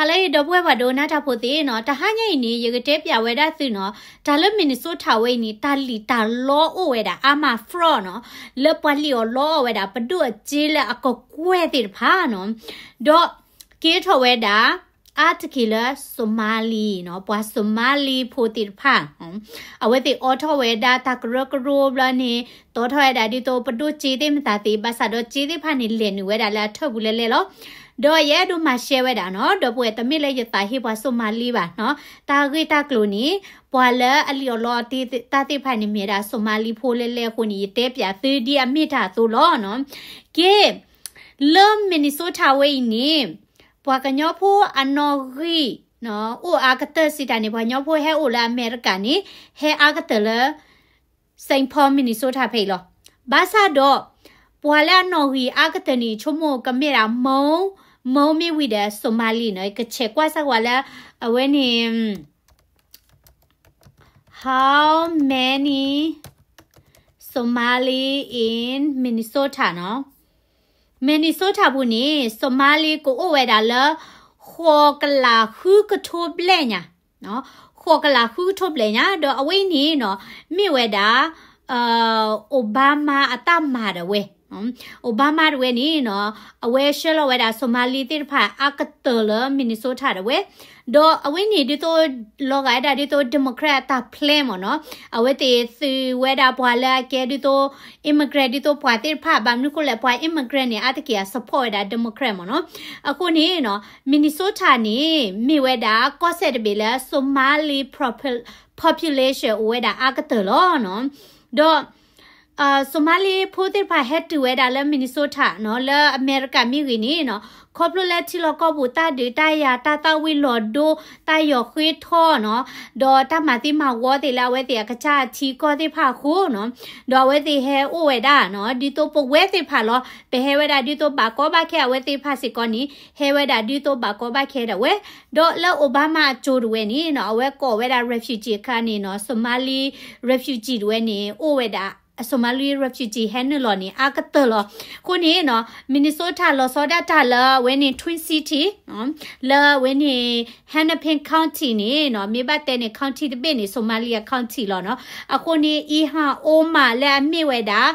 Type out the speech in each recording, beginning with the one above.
ဟါလၢအဂ့ၤ ဒီပုၢ်ဝဲၢ်ပှၤဒိကနၣ်တၢ်ဖိသ့ၣ်နီၤ, တဟါညါအံၤန့ၣ် ယကတဲပၠးဝဲဒၣ်သုနီၤ, တၢ်လၢ Minnesota ဝဲအံၤန့ၣ် တၢ်လံၣ်တၢ်လီအိၣ်ဝဲဒၣ်အါမး fraud နီၤ, လၢပှၤလံၣ်အီၣ်လီအီၣ်ဝဲဒၣ် ပဒိၣ်အစ့လၢအကကွဲၢ်သ့ၣ်တဖၣ်နီၤ, ဒီးကဲထီၣ်ဝဲဒၣ် အါတက့ၢ်လၢ Somali နီၤ, ပှၤ Somali ဖိသ့ၣ်တဖၣ်, အဝဲသ့ၣ်အိးထီၣ်ဝဲဒၣ်တၢ်ကရၢကရိဘျီန့ၣ် တီထီၣ်ဝဲဒၣ်ဒ်သိးပဒိၣ်စ့သ့ၣ်မတၤသ့ၣ်, ဘၣ်ဆၣ်ဒီးစ့သ့ၣ်တဖၣ်န့ၣ် လဲၤနုာ်ဝဲဒၣ်လၢအထၢၣ်ပူၤလဲၣ်လဲၣ်လီၤ. ဒီးယအဲၣ်ဒိးမၤရှဲဝဲဒၣ်နီၤ, ဒီပုၢ်ဝဲၢ် တမ့ၢ်လၢယသးဟ့ပှၤ Somali ဘၣ်နီၤ, တၢ်ဂ့ၢ်တၢ်ကျိၤန့ၣ် ပှၤလၢအလံၣ်အီၣ်လီအီၣ်တၢ်သ့ၣ်တဖၣ်န့ၣ် မ့ၢ်ဝဲဒၣ် Somali ဖိလဲၣ်လဲၣ်အဃိန့ၣ် ယတဲပၠးသုဒ်အမ့ၢ်တၢ်အသိးလီၤနီၤ. ကဲ, လၢ Minnesota ဝဲအံၤန့ၣ် ပှၤကညီဖိအနီၣ်ဂံၢ် အိၣ်အါကတၢၢ်စံးတၢ်န့ၣ် ပှၤကညီဖိဟဲအိၣ်လၢအမဲရကၤန့ၣ် ဟဲအါကတၢၢ်လၢ Saint Paul Minnesota ဖဲအံၤလီၤ. ဘၣ်ဆၣ်ဒီး ပှၤလၢအနီၣ်ဂံၢ်အါကတၢၢ်န့ၣ် ဆိကမိၣ်ကမ့ၢ်ဒၣ် Hmong, Hmong မ့ၢ်ဝံၤဒီး Somali နီၤ, ကဆဲးကွၢ်စၢ်ကွၢ်လၢ အဝဲန့ၣ် How many Somali in Minnesota နီၤ. Minnesota ပူၤန့ၣ် Somali ကအိၣ်ဝဲဒၣ်လၢ ဃိးကလးဃုကထိဘျဲၣ်ညါ, ဃိးကလးဃုကထိဘျဲၣ်ညါ, ဒီးအဝဲအံၤန့ၣ်နီၤ မ့ၢ်ဝဲဒၣ် Obama အတၢ်မၤဒၣ်ဝဲ, Obama ဒၣ်ဝဲန့ၣ်နီၤ အဝဲဆှၢလီၤဝဲဒၣ် Somali သ့ၣ်တဖၣ်အါကတၢၢ်လၢ Minnesota ဒၣ်ဝဲ, ဒီးအဝဲန့ၣ်ဒ်သိး လီၤဂာ်ဝဲဒၣ်ဒ်သိး Democrat အတၢ် plan မ့ၢ်နီၤ, အဝဲသ့ၣ်သုးဝဲဒၣ်ပှၤလၢအကဲဒ်သိး immigrant ဒ်သိးပှၤသ့ၣ်တဖၣ် ဘၣ်မနုၤအဃိလဲၣ် ပှၤ immigrant န့ၣ် အါတက့ၢ်အ support ဝဲဒၣ် Democrat မ့ၢ်နီၤ. အဃိန့ၣ်နီၤ Minnesota န့ၣ် မ့ၢ်ဝဲဒၣ်ကီၢ်စဲၣ်တဘ့ၣ်လၢ Somali propo- population အိၣ်ဝဲဒၣ်အါကတၢၢ်လီၤနီၤ. ဒီး Somali ဖိသ့ၣ်တဖၣ်ဟဲတုၤဝဲဒၣ်လၢ Minnesota နီၤ လၢအမဲရကၤမ့ၢ်ဂ့ၤန့ၣ်နီၤ ခီဖျိလၢထံလီၢ်ကီၢ်ပူၤတၢ်ဒုးတၢ်ယၤ တၢ်သၣ်ဝံၤလီၤဒိ တၢ်ယီၤဃ့ထီနီၤ ဒီးတၢ်မၤသံမၤဝီသ့ၣ်လၢအဝဲသ့ၣ်အကစၢ်ထံကီၢ်သ့ၣ်တဖၣ်အဃိနီၤ ဒီးအဝဲသ့ၣ်ဟဲအိၣ်ဝဲဒၣ်နီၤ ဒ်သိးပဝဲသ့ၣ်တဖၣ်လီၤ ပဟဲဝဲဒၣ်ဒ်သိးဘၣ်ကီဘၣ်ခဲ အဝဲသ့ၣ်တဖၣ်စ့ၢ်ကီးန့ၣ် ဟဲဝဲဒၣ်ဒ်သိးဘၣ်ကီဘၣ်ခဲဒၣ်ဝဲ ဒီးလၢ Obama အစိၤတဝဲန့ၣ်နီၤ အဝဲကိးဝဲဒၣ် refugee အခါန့ၣ်နီၤ Somali refugee တဝဲန့ၣ် အိၣ်ဝဲဒၣ် Somali refugee ဟဲနုာ်လီၤန့ၣ် အါကတၢၢ်လီၤ. အဃိန့ၣ်နီၤ Minnesota လီၤဆီဒၣ်တၢ်လၢအဝဲန့ၣ် Twin City နီၤ လၢအဝဲန့ၣ် Hennepin County န့ၣ်နီၤ မ့ၢ်ဘၣ်တဲန့ၣ် county တဘ့ၣ်န့ၣ် Somalia County လီၤနီၤ. အဃိန့ၣ် Ilhan Omar လၢအမ့ၢ်ဝဲဒၣ်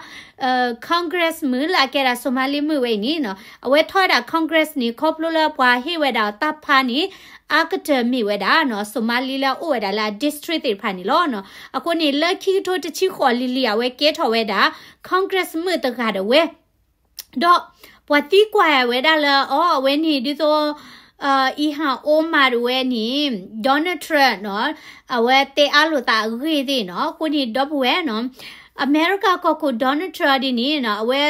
Congress မုၣ်လၢအကဲဒၣ် Somali မုၣ်ဝဲအံၤန့ၣ်နီၤ အဝဲထီၣ်ဝဲဒၣ် Congress န့ၣ် ခီဖျိလၢပှၤဟ့ၣ်ဝဲဒၣ်တၢ်ဖးန့ၣ် အါကတၢၢ်မ့ၢ်ဝဲဒၣ်နီၤ Somali လၢအအိၣ်ဝဲဒၣ်လၢအ district သ့ၣ်တဖၣ်န့ၣ်လီၤနီၤ. အဃိန့ၣ် လၢခံကထိတဆံဃိးလံၤလံၤ အဝဲကဲထီၣ်ဝဲဒၣ် Congress မုၣ်တဂၤဒၣ်ဝဲ ဒီးပှၤသံကွၢ်ဝဲဒၣ်လၢ အီ အဝဲန့ၣ်ဒ်သိး Ilhan Omar တဝဲန့ၣ် Donald Trump နီၤ အဝဲတဲအါလိာ်သးအဂ့ၢ်သ့ၣ်နီၤ. အဃိန့ၣ် ဒီပုၢ်ဝဲၢ်နီၤ အမဲရကၤကီၢ်ခိၣ် Donald Trump ဒ်န့ၣ်နီၤ အဝဲ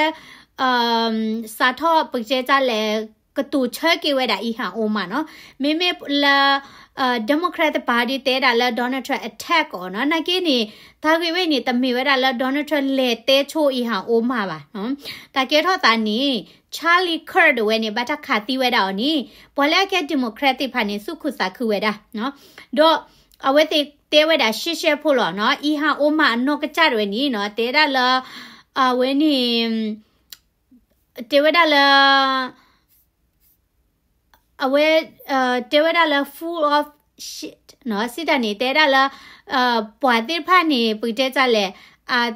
စးထီၣ်ပကတဲတၢ်လဲၣ် ကတိၤဆၢက့ၤဝဲဒၣ် Ilhan Omar နီၤ. မ့မ့ၢ်လၢ Democrat တပၤဒ်တဲဒၣ်လၢ Donald Trump attack အီၤနီၤ နာ်က့န့ၣ် တၢ်ဂ့ၢ်ဝဲန့ၣ် တမ့ၢ်ဝဲဒၣ်လၢ Donald Trump လဲၤတဲဆိ Ilhan Omar ဘၣ်နီၤ. တၢ်ကဲထီၣ်သးန့ၣ် Charlie Kirk တဝဲန့ၣ် ဘၣ်တၢ်ခးသံဝဲဒၣ်အီၤန့ၣ် ပှၤလၢအကဲ Democrat သ့ၣ်တဖၣ်န့ၣ် သူၣ်ခုသးခုဝဲဒၣ်နီၤ. ဒီးအဝဲသ့ၣ်တဲဝဲဒၣ်ရှဲရှဲဖိလီၤနီၤ Ilhan Omar အနီၢ်ကစၢ်တဝဲန့ၣ်နီၤ တဲဒၣ်လၢ အဝဲန့ၣ် တဲဝဲဒၣ်လၢ အဝဲ တဲဝဲဒၣ်လၢ full of shit နီၤ စံးတၢ်န့ၣ် တဲဒၣ်လၢ ပှၤသ့ၣ်တဖၣ်န့ၣ် ပကတဲတၢ်လဲၣ်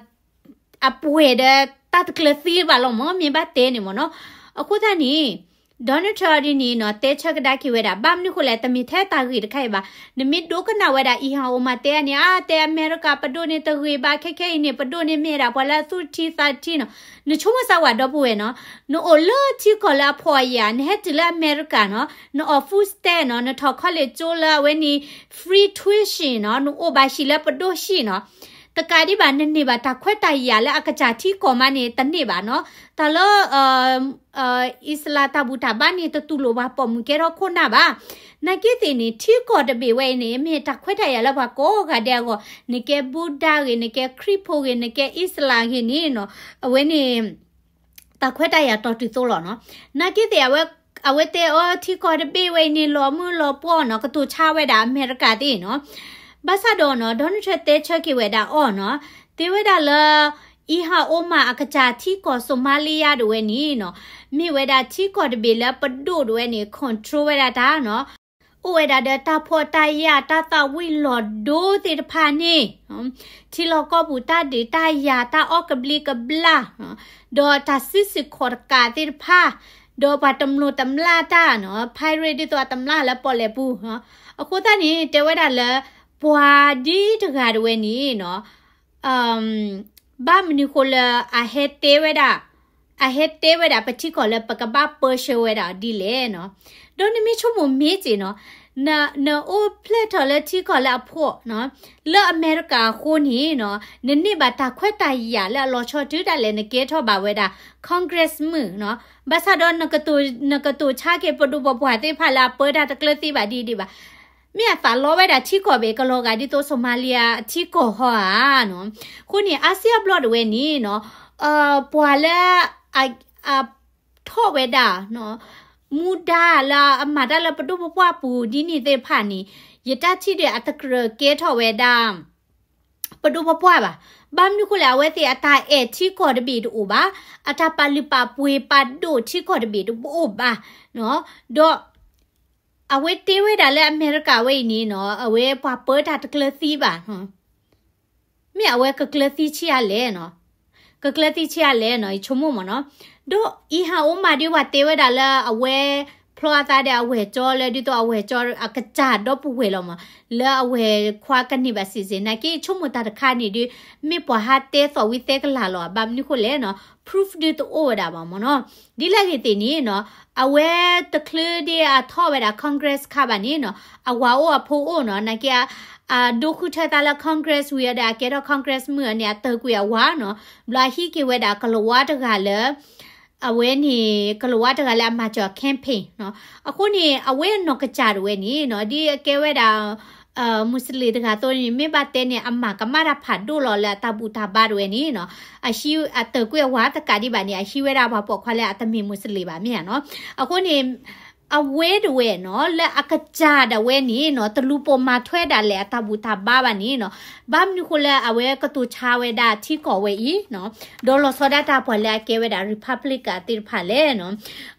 အပှဲၤဒီးတၢ်တကျၢၤသ့ဘၣ်လီၤမၢ် မ့ၢ်ဘၣ်တဲန့ၣ်မၢ်နီၤ. အဃိသတးန့ၣ် Donald Trump ဒ်န့ၣ်နီၤ တဲဆၢကဒါက့ၤဝဲဒၣ် ဘၣ်မနုၤဃိလဲၣ် တမ့ၢ်ထဲတၢ်ဂ့ၢ်တခါအံၤဘၣ်. နမ့ၢ်ဒိကနၣ်ဝဲဒၣ် Ilhan Omar တဲန့ၣ် အါ တဲအမဲရကၤပဒိၣ်န့ၣ်တဂ့ၤဘၣ် ခဲခဲအံၤန့ၣ် ပဒိၣ်န့ၣ်မ့ၢ်ဒၣ်ပှၤလၢအသူၣ်ထံသးထံနီၤ. နဆိကမိၣ်စၢ်ဝဲဒီပုၢ်ဝဲၢ်နီၤ နအိၣ်လၢထံကီၢ်လၢအဖှီၣ်အယာ် နဟဲတုၤလၢအမဲရကၤနီၤ နအီၣ် food stamp နီၤ နထီၣ် college ကၠိလၢအဝဲန့ၣ် free tuition နီၤ နအိၣ်ဘၣ်ဟံၣ်လၢပဒိၣ်ဟံၣ်နီၤ. တကးဒံးဘၣ် နန့ၢ်ဘၣ်တၢ်ခွဲးတၢ်ယာ်လၢအကစၢ်ထံကီၢ်မးန့ၣ် တန့ၢ်ဘၣ်နီၤ. တၢ်လၢ အံၣ်စလၣ်တၢ်ဘူၣ်တၢ်ဘါန့ၣ် တတူၢ်လိာ်ပှၤပိာ်မုၣ်ကဲထီၣ်ခိၣ်နၢ်ဘၣ်. နာ်က့သ့ၣ်န့ၣ် ထံကီၢ်တဘ့ၣ်ဝဲအံၤန့ၣ် မ့ၢ်တၢ်ခွဲးတၢ်ယာ်လၢပှၤကိးဂၤဒဲးအဂီၢ် နကဲဘူဒၤဂ့ၤ နကဲခရံာ်ဖိဂ့ၤ နကဲအံၣ်စလၣ်ဂ့ၤန့ၣ်နီၤ အဝဲန့ၣ် တၢ်ခွဲးတၢ်ယာ်တီၤတုၤသိလီၤနီၤ. နာ်က့သ့ၣ် အဝဲတဲအီၤထံကီၢ်တဘ့ၣ်ဝဲအံၤန့ၣ် လီၤမုၢ်လီၤပှီၢ်နီၤ ကတိၤဆါဝဲဒၣ်အမဲရကၤသ့ၣ်နီၤ. ဘၣ်ဆၣ်ဒီးနီၤ Donald Trump တဲဆၢက့ၤဝဲဒၣ်အီၤနီၤ တဲဝဲဒၣ်လၢ Ilhan Omar အကစၢ်ထံကီၢ် Somalia တဝဲန့ၣ်နီၤ မ့ၢ်ဝဲဒၣ်ထံကီၢ်တဘ့ၣ်လၢပဒိၣ်တဝဲန့ၣ် control ဝဲဒၣ်တၢ်နီၤ. အိၣ်ဝဲဒၣ်ဒီးတၢ်ဖှီၣ်တၢ်ယာ် တၢ်သၣ်ဝံၤလီၤဒိသ့ၣ်တဖၣ်န့ၣ်, ထံလီၢ်ကီၢ်ပူၤတၢ်ဒုးတၢ်ယၤ တၢ်အီၣ်ကဘျံးကဘျၣ်, ဒီးတၢ်စုဆူၣ်ခီၣ်တကးသ့ၣ်တဖၣ်, ဒီးပှၤတမျိးတမျာ်တၢ်နီၤ, pirate ဒ်သိးအတမျာ်လၢပီၣ်လဲၣ်ပူၤ, အဃိသတးန့ၣ် တဲဝဲဒၣ်လၢ ပှၤဒ်တဂၤတဝဲန့ၣ်နီၤ ဘၣ်မနုၤဃိလၢအဟဲတဲဝဲဒၣ်, အဟဲတဲဝဲဒၣ်ပထံကီၢ်လၢပကဘၣ်ပၢဆှၢဝဲဒၣ်ဒ်လဲၣ်နီၤ. ဒီးနမ့ၢ်ဆိကမိၣ်မ့ၢ်စ့ၢ်နီၤ, နအိၣ်ဖျဲၣ်ထီၣ်လၢထံကီၢ်လၢအဖှီၣ်နီၤ, လၢအမဲရကၤအဃိန့ၣ်နီၤ, နန့ၢ်ဘၣ်တၢ်ခွဲးတၢ်ယာ်လၢအလီၤဆီတုၤဒၣ်လဲာ် နကဲထီၣ်ဘၣ်ဝဲဒၣ် Congress မုၣ်နီၤ, ဘၣ်ဆၣ်ဒီး နကတိၤဆါက့ၤပဒိၣ်ပပှၢ်သ့ၣ်တဖၣ်လၢအပၢတၢ်တကျၢၤသံဘၣ်ဒ်ဒံးဘၣ် မ့ၢ်အသးလီဝဲဒၣ်ထံကီၢ်ဘၣ် ကလီၤဂာ်ဒ်သိး Somalia အထံကီၢ်ဟီဧါနီၤ. အဃိန့ၣ် အါစုအါဘျီတဝဲန့ၣ်နီၤ, ပှၤလၢ အ အထီၣ်ဝဲဒၣ် မူဒါလၢအမၤတၢ်လၢပဒိၣ်ပပှၢ်ပူၤဒ်န့ၣ်သ့ၣ်တဖၣ်န့ၣ်, ယတၢ်ထံၣ်ဒီးအတကြၢးကဲထီၣ်ဝဲဒၣ် ပဒိၣ်ပပှၢ်ဘၣ်. ဘၣ်မနုၤဃိလဲၣ် အဝဲသ့ၣ်အတၢ်အဲၣ်ထံကီၢ်တဘ့ၣ်တအိၣ်ဘၣ်, အတၢ်ပာ်လုၢ်ပာ်ပှ့ၤပာ်ဒိၣ်ထံကီၢ်တဘ့ၣ်တအိၣ်ဘၣ်, ဒီး အဝဲတဲဝဲဒၣ်လၢအမဲရကၤဝဲအံၤန့ၣ်နီၤ, အဝဲပှၤပၢတၢ်တကျၢၤသံဘၣ်, မ့ၢ်အဝဲကကျၢၤသံဆံးအါလဲၣ်နီၤ, ကကျၢၤသံဆံးအါလဲၣ်နီၤ ယဆိကမိၣ်မ့ၢ်နီၤ. ဒီး Ilhan Omar ဒ်ပှၤတဲဝဲဒၣ်လၢအဝဲ ဖျီအသးဒီးအဝဲၢ်ကၠီလၢ ဒ်သိးအဝဲၢ်ကၠီအကစၢ်ဒီပုၢ်ဝဲၢ်လီၤမး, လၢအဝဲၢ်ခွါကန့ၢ်ဘၣ် citizen နာ်က့ ယဆိကမိၣ်တၢ်တခါန့ၣ်ဒီး မ့ၢ်ပှၤဟးတဲသီၣ်ဝံသဲကလၤလီၤ. ဘၣ်မနုၤဃိလဲၣ်နီၤ, proof ဒုးတအိၣ်ဝဲဒၣ်ဘၣ်မ့ၢ်နီၤ. ဒ်လဲၣ်ဂ့ၤသ့ၣ်န့ၣ်နီၤ, အဝဲတချုးဒ်အထီၣ်ဝဲဒၣ် Congress ခါဘၣ်န့ၣ်နီၤ, အဝၤအိၣ်အဖိအိၣ်နီၤ, နာ်က့ အဒိဃုထၢသးလၢ Congress ဝံၤဒီး အကဲထီၣ် Congress မုၣ်အန့ၣ် အတၢၢ်ကွံာ်အဝၤနီၤ, ဘျီအဟံးက့ၤဝဲဒၣ်ကလၤဝါတဂၤလၢ အဝဲန့ၣ် ကလၤဝါတဂၤလၢအမၤစၢၤ campaign နီၤ. အဃိန့ၣ် အဝဲအနီၢ်ကစၢ်တဝဲန့ၣ်နီၤ, ဒ်အကဲဝဲဒၣ် Muslim တဂၤအသိးန့ၣ် မ့ၢ်ဘၣ်တဲန့ၣ် အမၤကမၣ်တၢ်ဖးဒိၣ်လီၤလၢအတၢ်ဘူၣ်တၢ်ဘါတဝဲန့ၣ်နီၤ, အဟံးအတၢၢ်ကွံာ်အဝၤတကးဒံးဘၣ်န့ၣ် အဟံးဝဲဒၣ်ပှၤပိာ်ခွါလၢအတမ့ၢ် Muslim ဘၣ်မ့ၢ်ဧါနီၤ. အဃိန့ၣ် အဝဲတဝဲနီၤ လၢအကစၢ်ဒၣ်ဝဲန့ၣ်နီၤ တလူၤပိာ်မၤထွဲဒၣ်လဲာ်အတၢ်ဘူၣ်တၢ်ဘါဘၣ်န့ၣ်နီၤ, ဘၣ်မနုၤဃိလၢအဝဲကတိၤဆါဝဲဒၣ်ထံကီၢ်ဝဲအံၤနီၤ, ဒီးလီၤဆီဒၣ်တၢ်ပှၤလၢအကဲဝဲဒၣ် Republican သ့ၣ်တဖၣ်လဲၣ်နီၤ.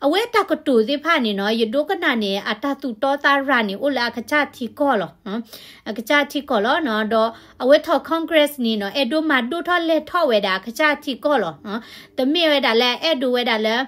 အဝဲတၢ်ကတိၤသ့ၣ်တဖၣ်န့ၣ်နီၤ ယဒိကနၣ်န့ၣ် အတၢ်သူၣ်တီသးရၤန့ၣ် အိၣ်လၢအကစၢ်ထံကီၢ်လီၤ. အကစၢ်ထံကီၢ်လီၤနီၤ, ဒီးအဝဲထီၣ် Congress န့ၣ်နီၤ အဲၣ်ဒိးမၤဒိၣ်ထီၣ်လဲၢ်ထီၣ်ဝဲဒၣ်အကစၢ်ထံကီၢ်လီၤ. တမ့ၢ်ဝဲဒၣ်လၢအအဲၣ်ဒိးဝဲဒၣ်လၢ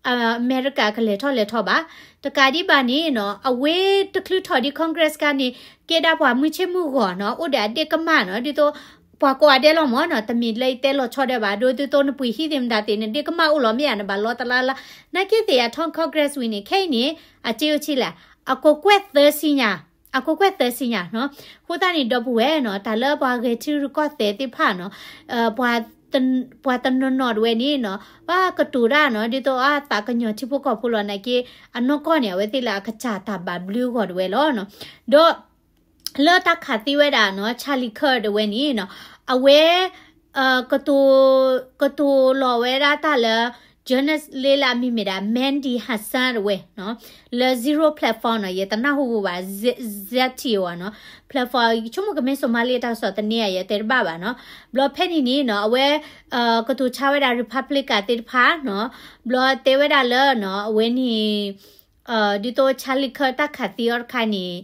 အမဲရကၤကလဲၤထီၣ်လဲၤထီၣ်ဘၣ်. တကးဒံးဘၣ်န့ၣ်နီၤ အဝဲတချုးထီၣ်ဒံး Congress ခါန့ၣ် ကဲဒၣ်ပှၤမုၢ်ဆ့ၣ်မုၢ်ဂီၤနီၤ, အိၣ်ဒီးအဒ့ၣ်ကမၢ်နီၤ, ဒ်သိးပှၤကိးဂၤဒဲးလီၤမ့ၢ်နီၤ, တမ့ၢ်လၢယတဲလီၤဆီဒၢဘၣ်, ဒ်သိးနပှ့ၤဟံးသ့ၣ်မတၤသ့ၣ် နဒ့ၣ်ကမၢ်အိၣ်လီၤမ့ၢ်ဧါ, နဘၣ်လီတလါလါ, နာ်က့သ့ၣ်အထီၣ် Congress ဝံၤန့ၣ် ခဲအံၤန့ၣ် အစ့အိၣ်ဆံးလဲၣ်, အကကွဲၢ်သၢဆံညါ, အကကွဲၢ်သၢဆံညါနီၤ. အဃိသတးန့ၣ် ဒီပုၢ်ဝဲၢ်နီၤ တၢ်လၢပှၤဂဲၤထံရူၢ်ကီၢ်သဲးသ့ၣ်တဖၣ်နီၤ ပှၤတနီၤနီၤတဝဲန့ၣ်နီၤ ဘၣ်ကတိၤတၢ်နီၤ ဒ်သိးအသးကညီၤထံဖိကီၢ်ဖိလီၤ. နာ်က့ အနီၢ်ကီၢ်န့ၣ် အဝဲသ့ၣ်လၢအကစၢ်တၢ်ဘၣ်ဘျုးအဂီၢ်တဝဲလီၤ. ဒီး လၢတၢ်ခးသံဝဲဒၣ်နီၤ Charlie Kirk တဝဲန့ၣ်နီၤ အဝဲ ကတိၤ ကတိၤလီၤဝဲဒၣ်တၢ်လၢ journalist လၢအမံၤမ့ၢ်ဒၣ် Mehdi Hasan တဝဲနီၤ လၢ Zero Platform နီၤ, ယတနၢ်ဟူဘၣ် Z T O နီၤ platform ဆိကမိၣ်ကမ့ၢ် Somali တၢ်ကစီၣ်သန့ဧါ ယတဲတဘၣ်ဘၣ်နီၤ. ဘျီဖဲန့ၣ်န့ၣ်နီၤ အဝဲ ကတိၤဆါဝဲဒၣ် Republican သ့ၣ်တဖၣ်နီၤ, ဘျီတဲဝဲဒၣ်လၢနီၤ အဝဲန့ၣ် ဒ်သိး Charlie Kirk တၢ်ခးသံအီၤတခါန့ၣ်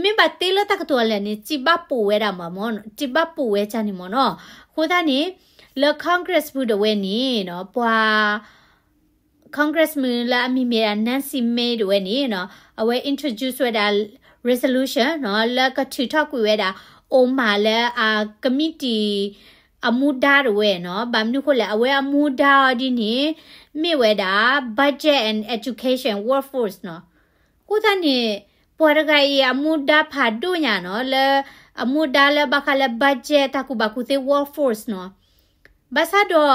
မ့ၢ်ဘၣ်တဲလၢတၢ်ကတိၤအလဲၣ်န့ၣ် စံးဘၣ်ပိာ်ဝဲဒၣ်မးမ့ၢ် စံးဘၣ်ပိာ်ဝဲဒၣ်န့ၣ်မ့ၢ်နီၤ. အဃိသတးန့ၣ် လၢ Congress ပူၤတဝဲန့ၣ်နီၤ ပှၤ Congress မုၣ်လၢအမံၤမ့ၢ်ဒၣ် Nancy Mace တဝဲန့ၣ်နီၤ အဝဲ introduce ဝဲဒၣ် resolution နီၤ လၢကထုးထီၣ်ကွံာ်ဝဲဒၣ် Omar လၢအ committee အမူဒါတဝဲနီၤ. ဘၣ်မနုၤဃိလဲၣ် အဝဲအမူဒါအီၤဒ်န့ၣ် မ့ၢ်ဝဲဒၣ် budget and education workforce နီၤ. အဃိသတးန့ၣ် ပှၤတဂၤအံၤအမူဒါဖးဒိၣ်ညါနီၤ လၢအမူဒါလၢဘၣ်ဃးလၢ budget တၢ်ကူၣ်ဘၣ်ကူၣ်သ့ workforce နီၤ. ဘၣ်ဆၣ်ဒီး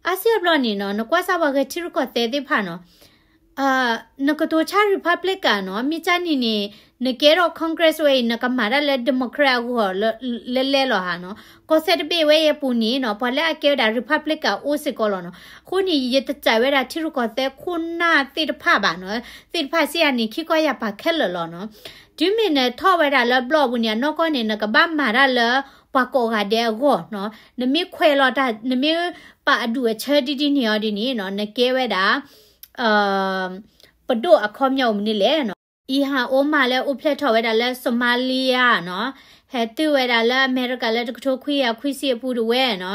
အါစုအါဘျီန့ၣ်နီၤ နကွၢ်စၢ်ပှၤဂဲၤထံရူၢ်ကီၢ်သဲးသ့ၣ်တဖၣ်နီၤ နကတိၤဆါ Republican နီၤ မ့ၢ်ကၢ်န့ၣ်န့ၣ် နကဲထီၣ် Congress ဝဲအံၤ နကမၤတၢ်လၢ Democrat အဂီၢ်လဲၤလဲၤလီၤဧါနီၤ. ကီၢ်စဲၣ်တဘ့ၣ်ဝဲအံၤအပူၤန့ၣ်နီၤ ပှၤလၢအကဲဝဲဒၣ် Republican အိၣ်စ့ၢ်ကီးလီၤနီၤ. အဃိန့ၣ် ယတစံးဝဲဒၣ်ထံရူၢ်ကီၢ်သဲးခိၣ်နၢ်သ့ၣ်တဖၣ်ဘၣ်နီၤ. သ့ၣ်တဖၣ်စ့ၢ်ကီးန့ၣ် ခံခီယၢ်ပၤခဲလၢာ်လီၤနီၤ. တုၤမ့ၢ်နထီၣ်ဝဲဒၣ်လၢဘျီၣ်ပူၤန့ၣ် အနီၢ်ကီၢ်န့ၣ် နကဘၣ်မၤတၢ်လၢပှၤကိးဂၤဒဲးအဂီၢ်နီၤ. နမ့ၢ်ခွဲးလီၤတၢ် နမ့ၢ်ပာ်အဒူၣ်အဆၢဒ်ဒ်န့ၣ်အီၤဒ်န့ၣ်နီၤ နကဲဝဲဒၣ် ပဒိၣ်အခီပညီအိၣ်မနုၤလဲၣ်နီၤ. အံဟၣ်အိမၢ်လၢအိၣ်ဖျဲၣ်ထီၣ်ဝဲဒၣ်လၢ Somalia နီၤ, ဟဲတုၤဝဲဒၣ်လၢအမဲရကၤလၢတကထိခွံကယၤခွံဆံအပူၤတဝဲနီၤ,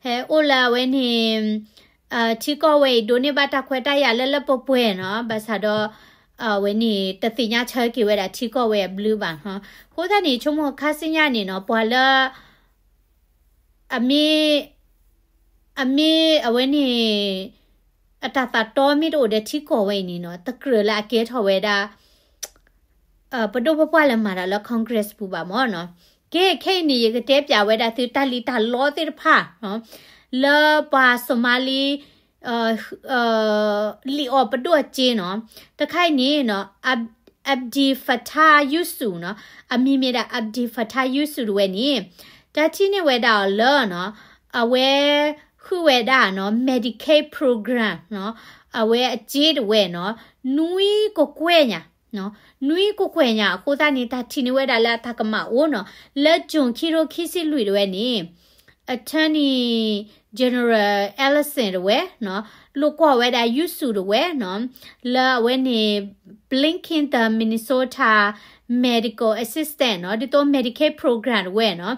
ဟဲအိၣ်လၢအဝဲန့ၣ် ထံကီၢ်ဝဲအံၤဒိးန့ၢ်ဘၣ်တၢ်ခွဲးတၢ်ယာ်လၢလၢပှဲၤပှဲၤနီၤ, ဘၣ်ဆၣ်ဒီး အဝဲန့ၣ်တသ့ၣ်ညါဆၢက့ၤဝဲဒၣ်ထံကီၢ်ဝဲအဘျုးဘၣ်နီၤ. အဃိသတးန့ၣ် ဆိကမိၣ်ခါဆူညါန့ၣ်နီၤ ပှၤလၢ အမ့ၢ် အမ့ၢ်အဝဲန့ၣ် အတၢ်သးတီမ့ၢ်တအိၣ်ဒီးထံကီၢ်ဝဲအံၤန့ၣ်နီၤ, တကြၢးလၢအကဲထီၣ်ဝဲဒၣ် ပဒိၣ်ပပှၢ်လၢမၤတၢ်လၢ Congress ပူၤဘၣ်မၢ်နီၤ. ကဲ ခဲအံၤန့ၣ် ယကတဲပျးဝဲဒၣ်သုတၢ်လံၣ်တၢ်လီသ့ၣ်တဖၣ်နီၤ, လၢပှၤ Somali လံၣ်အီၣ်ပဒိၣ်အစ့နီၤ. တခါအံၤန့ၣ်နီၤ Ab- Abdel Fattah Yusuf နီၤ, အမံၤမ့ၢ်ဒၣ် Abdel Fattah Yusuf တဝဲန့ၣ် တၢ်ထံၣ်န့ၢ်ဝဲဒၣ်အီၤလၢနီၤ အဝဲဃုဝဲဒၣ်နီၤ Medicaid program နီၤ, အဝဲအစ့တဝဲနီၤ နွံကကွဲၢ်ညါ နွံကကွဲၢ်ညါအဃိသတးန့ၣ် တၢ်ထံၣ်န့ၢ်ဝဲဒၣ်လၢအတၢ်ကမၣ်အိၣ်နီၤ, လၢ June ခံထိခံဆံလွံၢ်တဝဲန့ၣ် Attorney General Ellison တဝဲနီၤ လိာ်ကွီၢ်ဝဲဒၣ် Yusuf တဝဲနီၤ လၢအဝဲန့ၣ် Blinken the Minnesota Medical Assistance နီၤ, ဒ်သိး Medicaid program တဝဲနီၤ,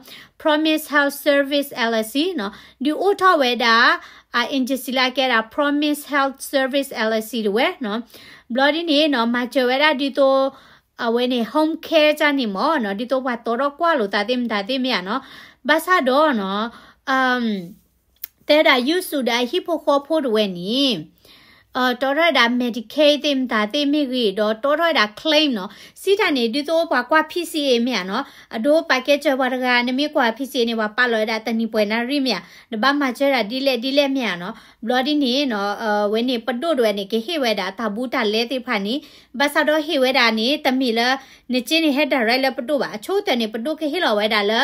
Promise Health Service LLC နီၤ, ဒုးအိၣ်ထီၣ်ဝဲဒၣ် အ agency လၢအကဲဒၣ် Promise Health Service LLC တဝဲနီၤ. ဘျီဒ်န့ၣ်နီၤ မၤစၢၤဝဲဒၣ်ဒ်သိး အဝဲန့ၣ် home care တၢ်န့ၣ်မၢ်နီၤ, ဒ်သိးပှၤတီထီၣ်ကွၢ်လိာ်သးသ့ၣ်မတၤသ့ၣ်မ့ၢ်ဧါနီၤ. ဘၣ်ဆၣ်ဒီးနီၤ တဲဒၣ် Yusuf ဒီးအဟံၣ်ဖိဃီဖိတဝဲန့ၣ် တီထီၣ်ဝဲဒၣ် Medicaid သ့ၣ်မတၤသ့ၣ်မ့ၢ်ဂ့ၤ ဒီးတီထီၣ်ဝဲဒၣ် claim နီၤ, စံးတၢ်န့ၣ် ဒ်သိးပှၤကွၢ် P C A မ့ၢ်ဧါနီၤ, အဒိပာ်ကဲစၢၤပှၤတဂၤ နမ့ၢ်ကွၢ် P C A န့ၣ် ပှၤပာ်လီၤဝဲဒၣ်တနံၤပှဲၤနၣ်ရံၣ်မ့ၢ်ဧါ, နဘၣ်မၤစၢၤဒၣ်ဒ်လဲၣ်ဒ်လဲၣ်မ့ၢ်ဧါနီၤ. ဘျီဒ်န့ၣ်နီၤ ဝဲန့ၣ်ပဒိၣ်တဝဲန့ၣ် ကဟ့ၣ်ဝဲဒၣ်တၢ်ဘူးတၢ်လဲသ့ၣ်တဖၣ်န့ၣ်, ဘၣ်ဆၣ်ဒီးဟ့ၣ်ဝဲဒၣ်န့ၣ် တမ့ၢ်လၢ နစ့န့ၣ်ဟဲ direct လၢပဒိၣ်ဘၣ်, အဆိကတၢၢ်န့ၣ် ပဒိၣ်ကဟ့ၣ်လီၤဝဲဒၣ်လၢ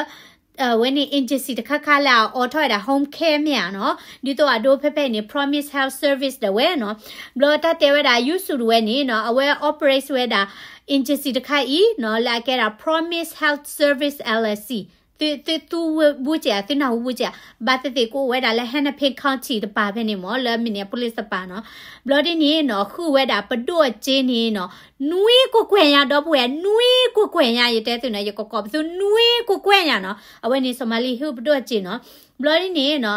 ဝဲန့ၣ် agency တခါခါလၢအအိးထီၣ်ဝဲဒၣ် home care မ့ၢ်ဧါနီၤ, ဒ်သိးအဒိဖဲဖဲအံၤန့ၣ် Promise Health Service တဝဲနီၤ. ဘျီတၢ်တဲဝဲဒၣ် Yusuf တဝဲန့ၣ်နီၤ အဝဲ operate ဝဲဒၣ် agency တခါအံၤနီၤ လၢအကဲဒၣ် Promise Health Service LLC သု သုသူဝဲဘူးက့ၤဧါ, သုနၢ်ဟူဘူးက့ၤဧါ, ဘၣ်သ့ၣ်သ့ၣ်ကအိၣ်ဝဲဒၣ်လၢ Hennepin County တပၤဖဲန့ၣ်မၢ်, လၢ Minneapolis တပၤနီၤ. ဘျီဒ်န့ၣ်နီၤ ဃုဝဲဒၣ်ပဒိၣ်အစ့န့ၣ်နီၤ နွံကကွဲၢ်ညါ ဒီပုၢ်ဝဲၢ်, နွံကကွဲၢ်ညါ ယတဲသုနီၤ, ယကကိးပသူ နွံကကွဲၢ်ညါနီၤ. အဝဲန့ၣ် Somali ဟံၣ်ပဒိၣ်အစ့နီၤ. ဘျီဒ်န့ၣ်နီၤ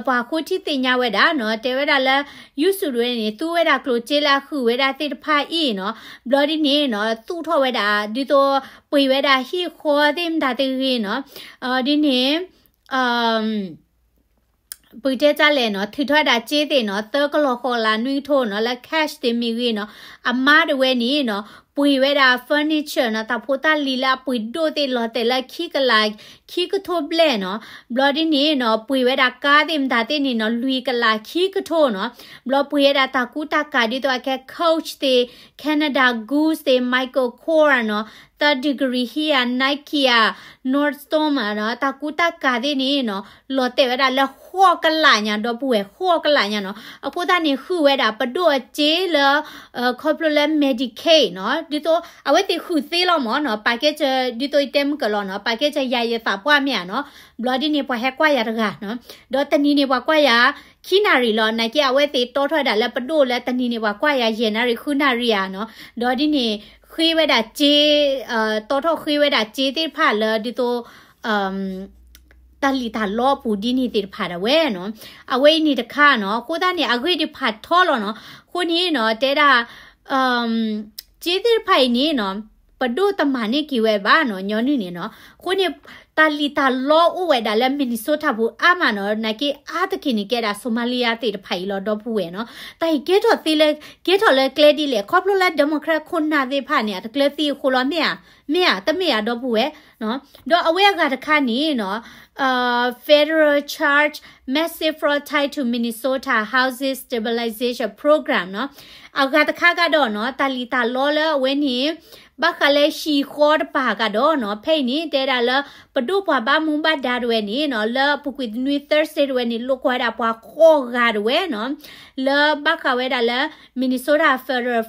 ပှၤဃိထံသ့ၣ်ညါဝဲဒၣ်နီၤ တဲဝဲဒၣ်လၢ Yusuf တဝဲန့ၣ် သူဝဲဒၣ်ကျိၣ်စ့လၢအဃုဝဲဒၣ်သ့ၣ်တဖၣ်အံၤနီၤ. ဘျီဒ်န့ၣ်နီၤ သူၣ်ထီၣ်ဝဲဒၣ် ဒ်သိးပှ့ၤဝဲဒၣ်ဟံၣ်ဃီသ့ၣ်မတၤတဂ့ၤနီၤ. ဒ်န့ၣ် ပတဲတၢ်လဲၣ်နီၤ ထုးထီၣ်ဝဲဒၣ်စ့သ့ၣ်နီၤ သၢကလီၤဃီလၢနွံကထိနီၤ လၢ cash သ့ၣ်မ့ၢ်ဂ့ၤနီၤ. အမါတဝဲန့ၣ်နီၤ ပှ့ၤဝဲဒၣ် furniture နီၤ တၢ်ဖိတၢ်လံၤလၢအပှ့ၤဒိၣ်သ့ၣ် လီၤတဲာ်လၢခံကလးခံကထိဘျဲၣ်နီၤ. ဘျီဒ်န့ၣ်နီၤ ပှ့ၤဝဲဒၣ်ကါသ့ၣ်မတၤသ့ၣ်န့ၣ်နီၤ လွံၢ်ကလးခံကထိနီၤ. ဘျီပှ့ၤဝဲဒၣ်တၢ်ကူတၢ်ကၤဒ်သိးအကဲ Coach သ့ၣ် Canada Goose သ့ၣ် Michael Kors နီၤ Third Degree ဟံၣ်ဧါ Nike ဧါ Nordstrom ဧါနီၤ တၢ်ကူတၢ်ကၤသ့ၣ်န့ၣ်နီၤ လီၤတဲာ်ဝဲဒၣ်လၢဃိးကလးညါ ဒီပုၢ်ဝဲၢ် ဃိးကလးညါနီၤ. အဃိသတးန့ၣ် ဃုဝဲဒၣ်ပဒိၣ်အစ့လၢ ခီဖျိလၢ Medicaid နီၤ ဒ်သိးအဝဲသ့ၣ်ဃုသ့လီၤမၢ်နီၤ ပာ်ကဲစၢၤ ဒ်သိးယတဲမုၢ်ကလီၤနီၤ ပာ်ကဲစၢၤယၤယသးပှၢ်မ့ၢ်ဧါနီၤ. ဘျီဒ်န့ၣ် ပှၤဟဲကွၢ်ယၤတဂၤနီၤ ဒီးတနံၤန့ၣ် ပှၤကွၢ်ယၤခံနၣ်ရံၣ်လီၤ နာ်က့ အဝဲသ့ၣ်တီထီၣ်ဝဲဒၣ်လၢပဒိၣ်လၢတနံၤန့ၣ် ပှၤကွၢ်ယၤယဲၢ်နၣ်ရံၣ်ဃုနၣ်ရံၣ်ဧါနီၤ. ဒီးဒ်န့ၣ် ဃ့ဝဲဒၣ်စ့ တီထီၣ်ဃ့ဝဲဒၣ်စ့သ့ၣ်တဖၣ်လၢဒ်သိး တၢ်လံၣ်တၢ်လီအပူၤဒ်န့ၣ်သ့ၣ်တဖၣ်ဒၣ်ဝဲနီၤ. အဝဲအံၤန့ၣ်တခါနီၤ အဃိသတးန့ၣ် အဂ့ၢ်ဒ်ဖးထီလီၤနီၤ. အဃိန့ၣ်နီၤ တဲဒၣ် စ့သ့ၣ်တဖၣ်အံၤန့ၣ်နီၤ ပဒိၣ်တမၤန့ၢ်က့ၤဝဲဘၣ်နီၤ ညီနုၢ်န့ၣ်နီၤ. အဃိန့ၣ် တၢ်လံၣ်တၢ်လီအိၣ်ဝဲဒၣ်လၢ Minnesota ပူၤအါမးနီၤ နာ်က့အါတက့ၢ်န့ၣ် ကဲဒၣ် Somalia သ့ၣ်တဖၣ်အံၤလီၤ ဒီပုၢ်ဝဲၢ်နီၤ. တၢ်အံၤကဲထီၣ်သ့လၢ ကဲထီၣ်လၢကျဲဒ်လဲၣ် ခီဖျိလၢ Democrat ခိၣ်နၢ်သ့ၣ်တဖၣ်န့ၣ် အတကျၢၤသံအဃိလီၤ မ့ၢ်ဧါ, မ့ၢ်ဧါ တမ့ၢ်ဧါ ဒီပုၢ်ဝဲၢ် ဒီးအဝဲအဂၤတခါန့ၣ်နီၤ Federal Charge Massive Fraud Tied to Minnesota Housing Stabilization Program နီၤ. အဂၤတခါကဒီးနီၤ တၢ်လံၣ်တၢ်လီလၢအဝဲန့ၣ် ဘၣ်ဃးလၢဟံၣ်ဃီတပၤကဒီးနီၤ ဖဲအံၤန့ၣ် တဲဒၣ်လၢ ပဒိၣ်ပှၤဘၣ်မူဘၣ်ဒါတဝဲန့ၣ်နီၤ လၢအပူၤကွံာ်တနွံ Thursday တဝဲန့ၣ် လိာ်ကွီၢ်ဝဲဒၣ်ပှၤဃိးဂၤတဝဲနီၤ လၢဘၣ်ဃးဝဲဒၣ်လၢ Minnesota Federal